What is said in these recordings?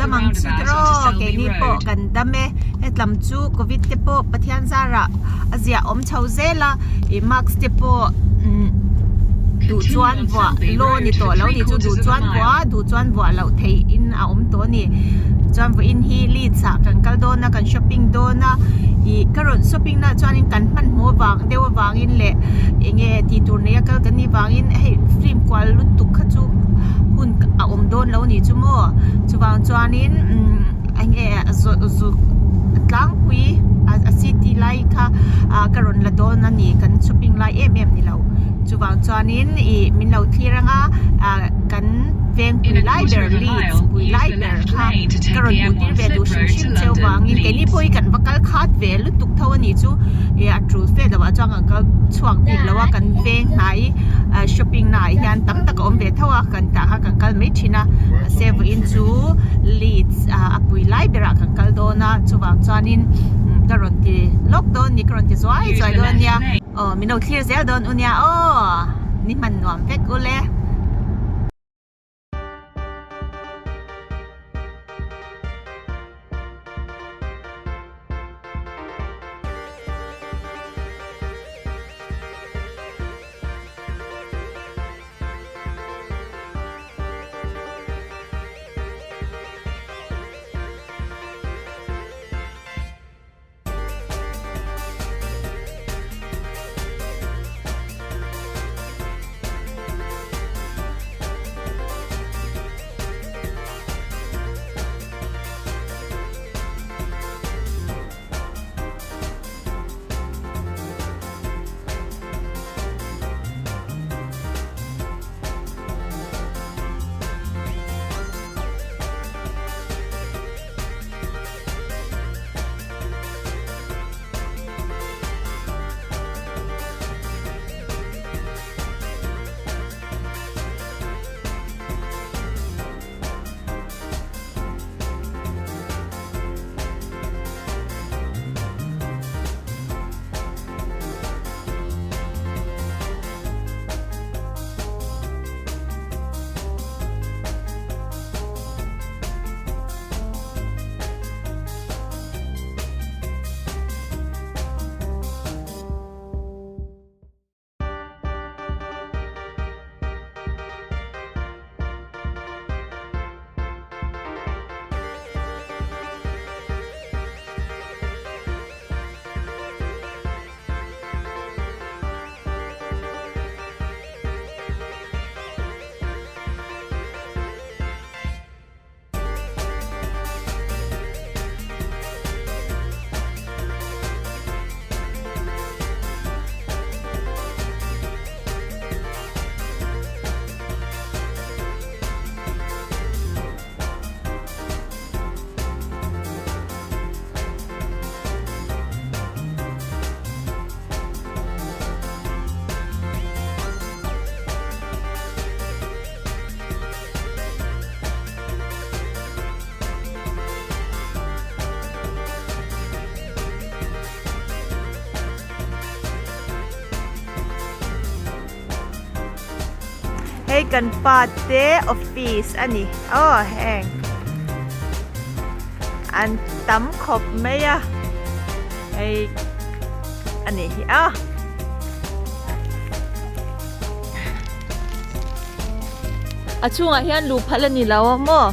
dam ang chu tiraw keini pawh kan dam e hetlam chu covid te pawh Pathian zarah a ziah awm chho zel a ih mask te pawh umm duh chuan vuah law ni tawh lo ni chu duh chuan vuah a duh chuan vuah loh theih in a awm tawh a ni chuan vawiin hi Leeds ah kan kal dawn a kan shopping dawn a ih ka rawn shopping na ah chuanin kan hmanhmawh avang deuh avangin leh eng nge tih tur nei a kal kan nih vangin hei film kual lutuk kha chu hun a awm dawn lo nih chu maw chuvang chuanin umm eng nge zuk tlangpui a city lai kha ah ka rawn la dawn a ni kan shopping lai em em ni lo chuvang chuanin ih min lo thlir anga ah kan veng pui lai ber Leeds pui lai ber kha ka rawn hmuh tir ve duh hrim hrim cheu vangin keini pawh hi kan va kal khat ve lutuk tho a nih chu ih a tul fe loh ah chuan kan kal chhuak bik lo a kan veng hnai ah shopping na ah hian tam tak a awm ve tho a kan tah kha kan kal mai thin a mahse vawiin chu Leeds ah a pui lai berah kan kal dawn a chuvang chuanin ka rawn ti lawk dawn a ni ka rawn ti zuai zuai dawn a nia aw min lo thlir zel dawn u nia aw ni hman nuam vek ule. Hei kan pa te office a ni aw heng an tam khawp mai a hei a ni hi a. A chhungah hian luh phalh a ni lo a maw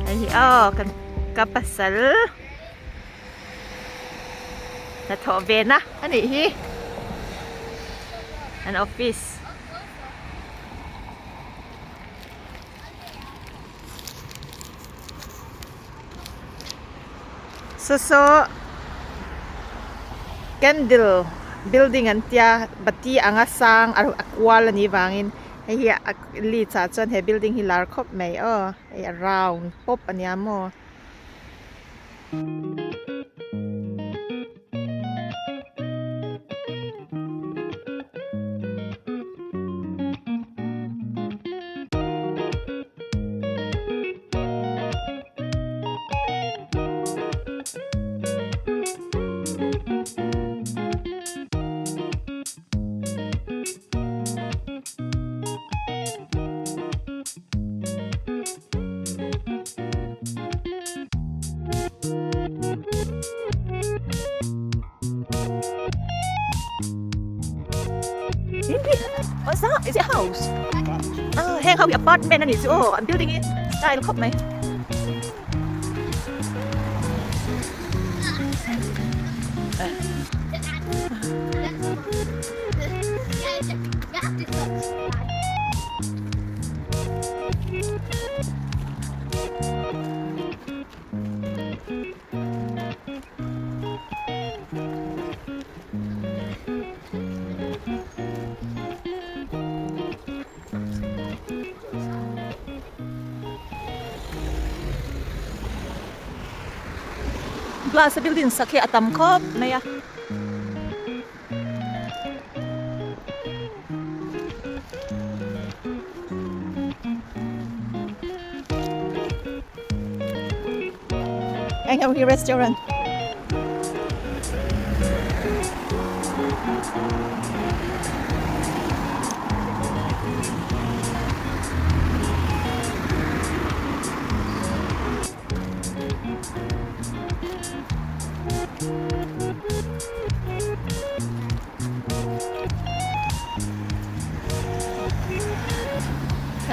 hei hi aw kan ka pasal hnathawh ve na a nih hi an office. Saw saw candle building an tia bati anga sang a kual a nih vangin hei hi a leeds ah chuan he building hi lar khawp mai aw hei a round pawp a nia maw. Is it house? Ah, heng ho hi apartment a nih chu aw, an building hi style khawp mai. Glass a building sak hi a tam khawp mai a. Eng ho hi restaurant.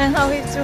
Eng ho hi chu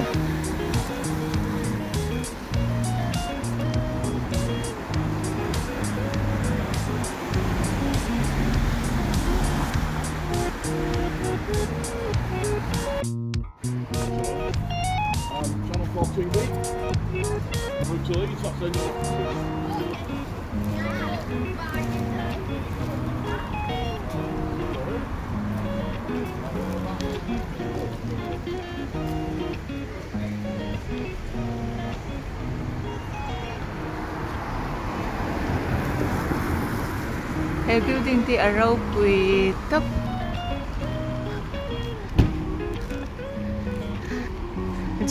He building te a ropui tawp.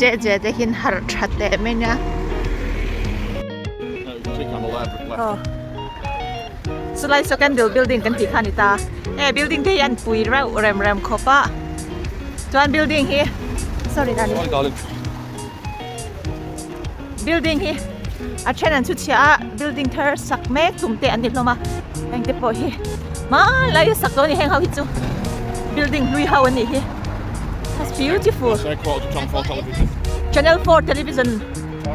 Je je te hian harh tha teh mai nia. Aw chulai saw candle building kan tih kha a ni ta. He building te hi an pui reuh rem rem khawp a chuan building hi sorry darling building hi a then an chhuchhiah a building thar sak mek tum te an ni hlawm a heng te pawh hi hmanlai a sak dawn a ni heng ho hi chu building hlui ho an nih hi that's beautiful channel 4 television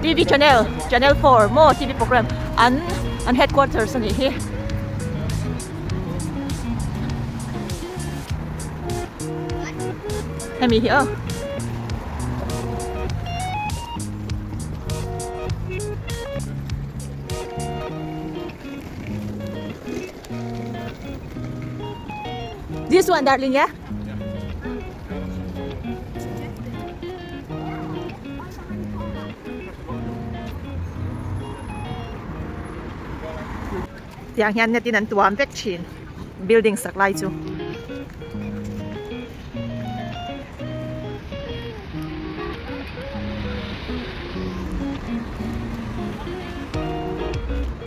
tv channel channel 4 maw tv program an an headquarters a nih hi. Hemi hi aw. This one, darling, yeah? Tiang hian net in an tuam vek thin building sak lai chu.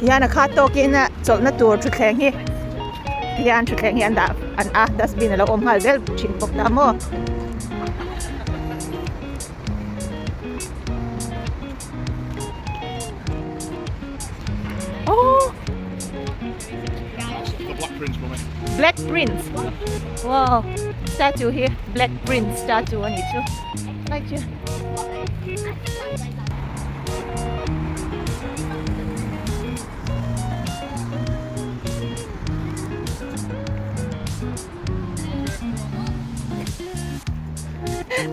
Tihian a khat tawkin a chawlhna tur thutthleng hi tihian thutthleng hi an dah an a dustbin a lo awm nghal zel thin bawk ta maw. Oh! The Black Prince, mummy. Black Prince. Wow. Statue here. Black Prince statue ani chu. Like chu.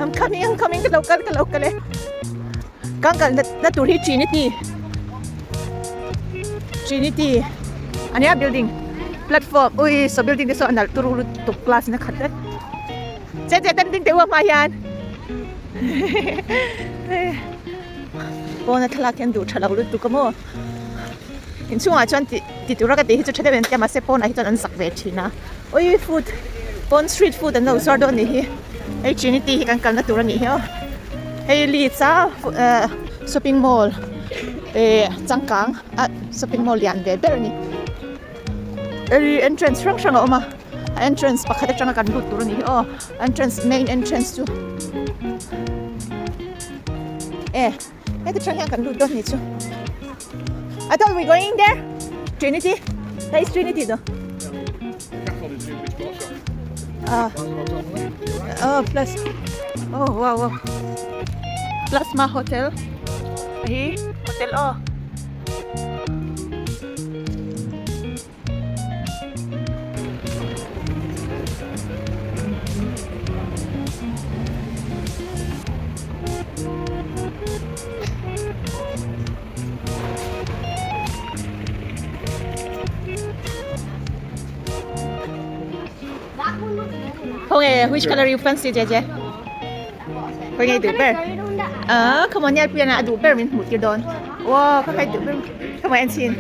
I'm coming, I'm coming. Ka lo kal, ka lo kal e. Kan kal na tur hi Trinity Trinity ania building platform ui saw building te saw a nalh turu lutuk class in a khat vek che che tan ding teh u a hmaah hian pawna thlalak hian duh tha lo lutuk a maw inchhungah chuan tih ti tura ka tih hi chu tha deuh in an ti a mahse pawnah hi chuan an zak ve thin a ui food pawn street food an lo zuar dawn a nih hi hei trinity hi kan kalna tur a nih hi aw hei leeds a eh shopping mall eh changkang a shopping mall lian ve ber a ni hei entrance hrang hrang a awm a a entrance pakhat atanga kan lut tur a nih hi aw entrance main entrance chu eh heti tang hian kan lut dawn a nih chu I thought we going there Trinity that is Trinity though. Ah. Oh, plus. Oh, wow, wow. Plasma Hotel. Hi, hotel oh. Khawnge which color you fancy Jeje? Khawnge duh ber? Ah, come on, pian a duh ber min hmuh tir dawn. Wow, kha khai duh ber. Come on, en chin.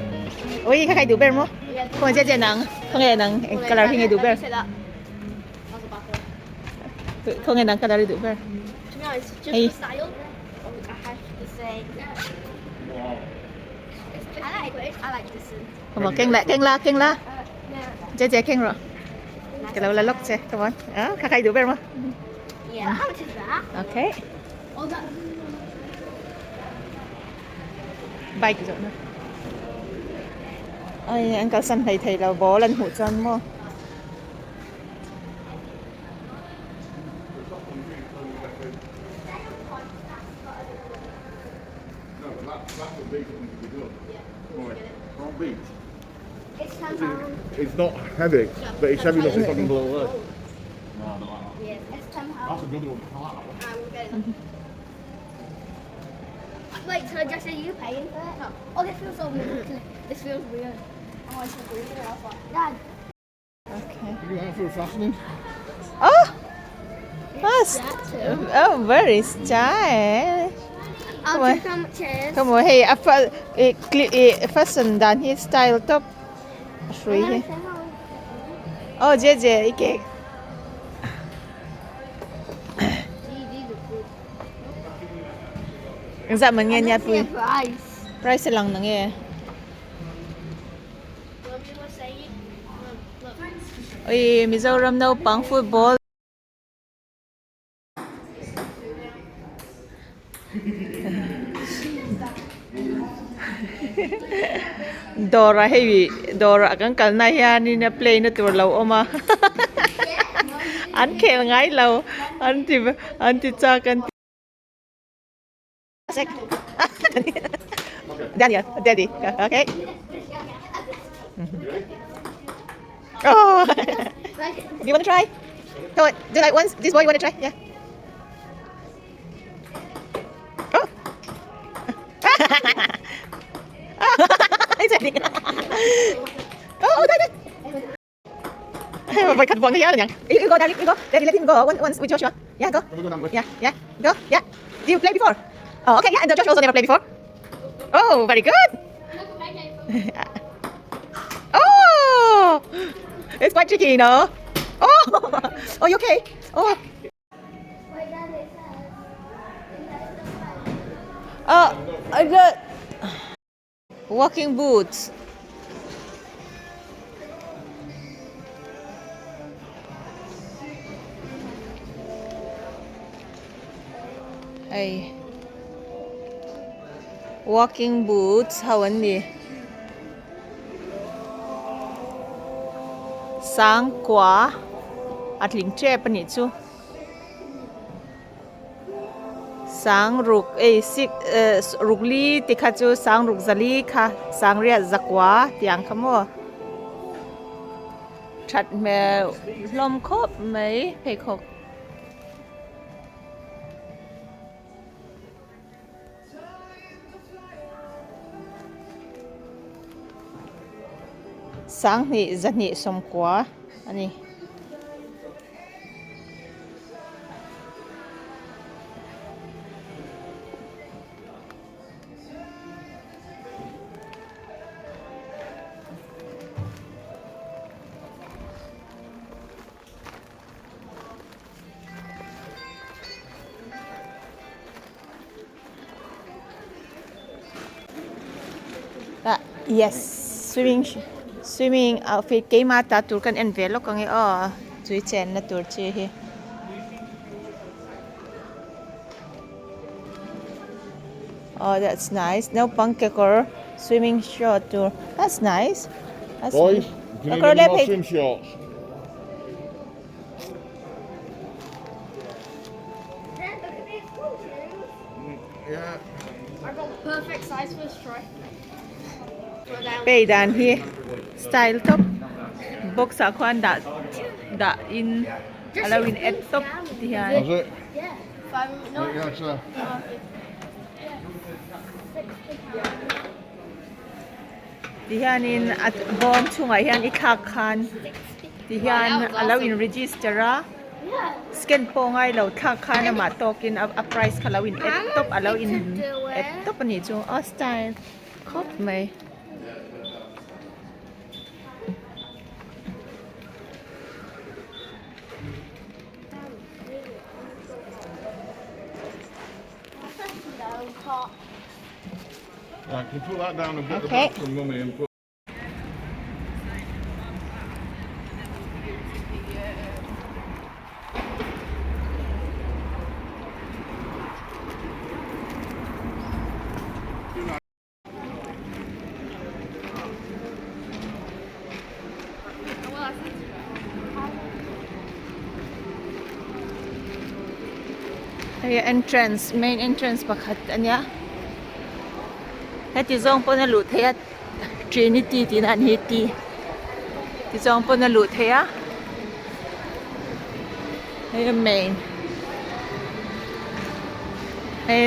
Oi, kha khai duh ber mo. Come on, Jeje nang. Khawnge nang eng color hi nge duh ber? Khawnge nang color hi duh ber? Hei. Come on, keng la, keng la, keng la. Jeje keng rawh. Ka lo la lawk che. Come on. Ah, kha khai duh ber mo. Yeah, how much is that? Okay. Oh, that. Bike zawh na. Ai, an kalsan hlei thei lo ball an hmuh chuan maw. It's not heavy, but it's heavy enough it's not going to blow away. Yeah, it's £10. That's a good one. I like that one. Wait, so Josh, are you paying for it? No. Oh, this feels so weird. This feels weird. Oh, it's so weird. Dad. Okay. You have for fastening? Oh! That's, That too. oh, very stylish. I'll Come on. check how much it is. Come on, hei, a fa eh, cli- eh, fashion dan hi style top. Hrui hi. Oh, Jeje, i ke. Engzah man nge nia pui? Price. Price a lang na nge? Oi, Mizoram naupang football. Dawrah hei dawrah kan kalna hianin a play na tur lo awm a an khel ngai lo an ti an ti chak an ti Daniel daddy okay oh do you want to try come on do you like one this boy you want to try yeah oh oh oh daddy Vậy khát vọng thì nhỉ? You go, Daddy, you go. Daddy, let him go. One, once with Joshua. Yeah, go. Yeah, yeah, go. Yeah. Do you play before? Oh, okay. Yeah, and Joshua also never played before. Oh, very good. Oh, it's quite tricky, you know. Oh, oh, you okay? Oh. Oh, I got walking boots. Hei walking boots ho an ni sangkua a tling tep a nih chu. Sang ruk ei six eh ruk li ti kha chu sang ruk zali kha sang riat zakua tiang kha maw that hmel hlawm khawp mai pheikhawk. Sanghnih zahnih sawmkua a ni. Yes swimming swimming outfit keimah ta tur kan en ve lawk ang e aw tui chenna tur chi hi. Oh that's nice naupang kekawr swimming short tur that's nice that's Boys, do you need kekawr any leh more phei swim shorts? Yeah. I got perfect size first try. Pay dan hi style top box ah khuan dah dah in a lo in add top ti hian. That's it. Yeah. Five, no. There you go, sir. Ti hianin a bawm chungah hian i thlak khan ti hian a lo in register a scan pawh ngai lo thlak khan amah tawkin a price kha lo in add tawp a lo in add tawp a nih chu a style khawp mai. Right, can you put that down and put the Okay. back from mummy and put Hei entrance main entrance pakhat a nia heti zawng pawn a luh theih a trinity tih na an hi ti ti zawng pawn a luh theih a hei a main hei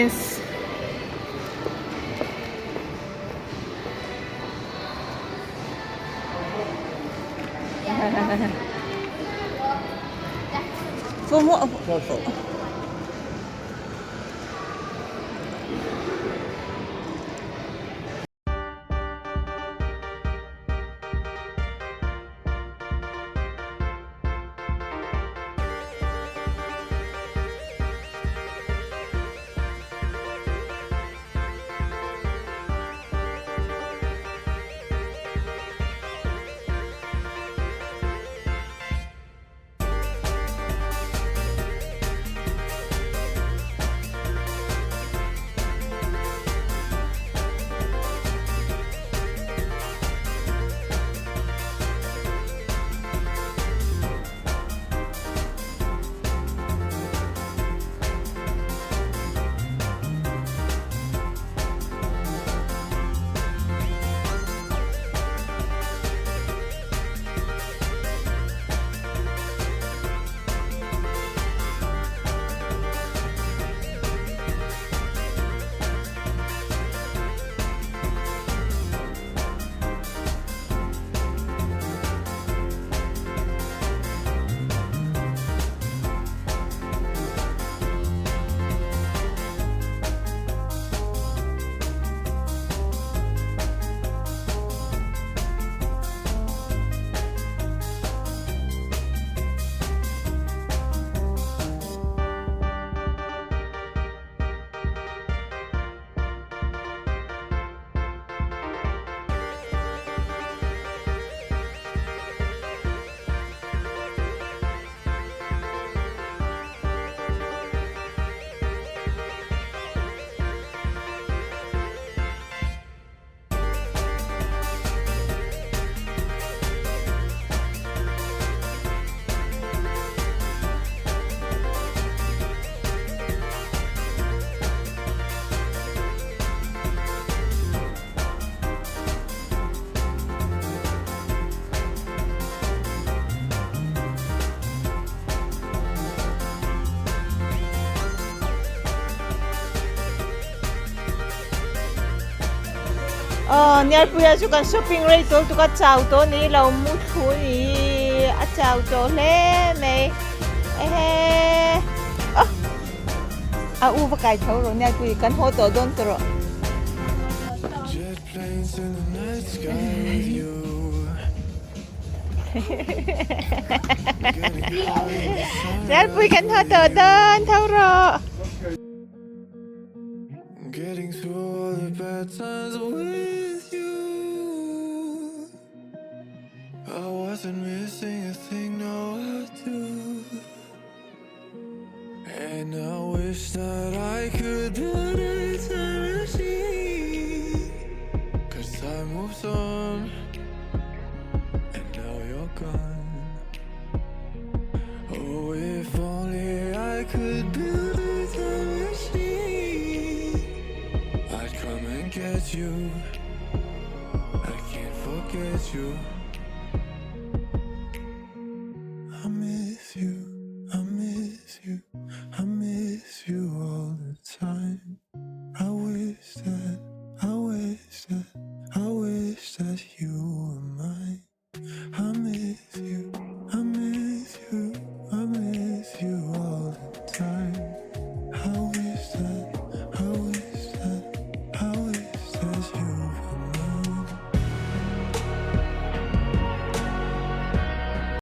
Aw Niarpuia chu kan shopping rei tawh lutuk a chau tawh ni lo mu thu ni a chau tawh hle mai ehe aw a u va kai tho rawh Niarpui kan haw tawh dawn tawh rawh. Niarpui kan haw tawh dawn tho rawh. Getting through all the bad times with you I wasn't missing a thing, now I do And I wish that I could build a time machine Cause time moves on And now you're gone Oh, if only I could build a time machine. you. I can't forget you.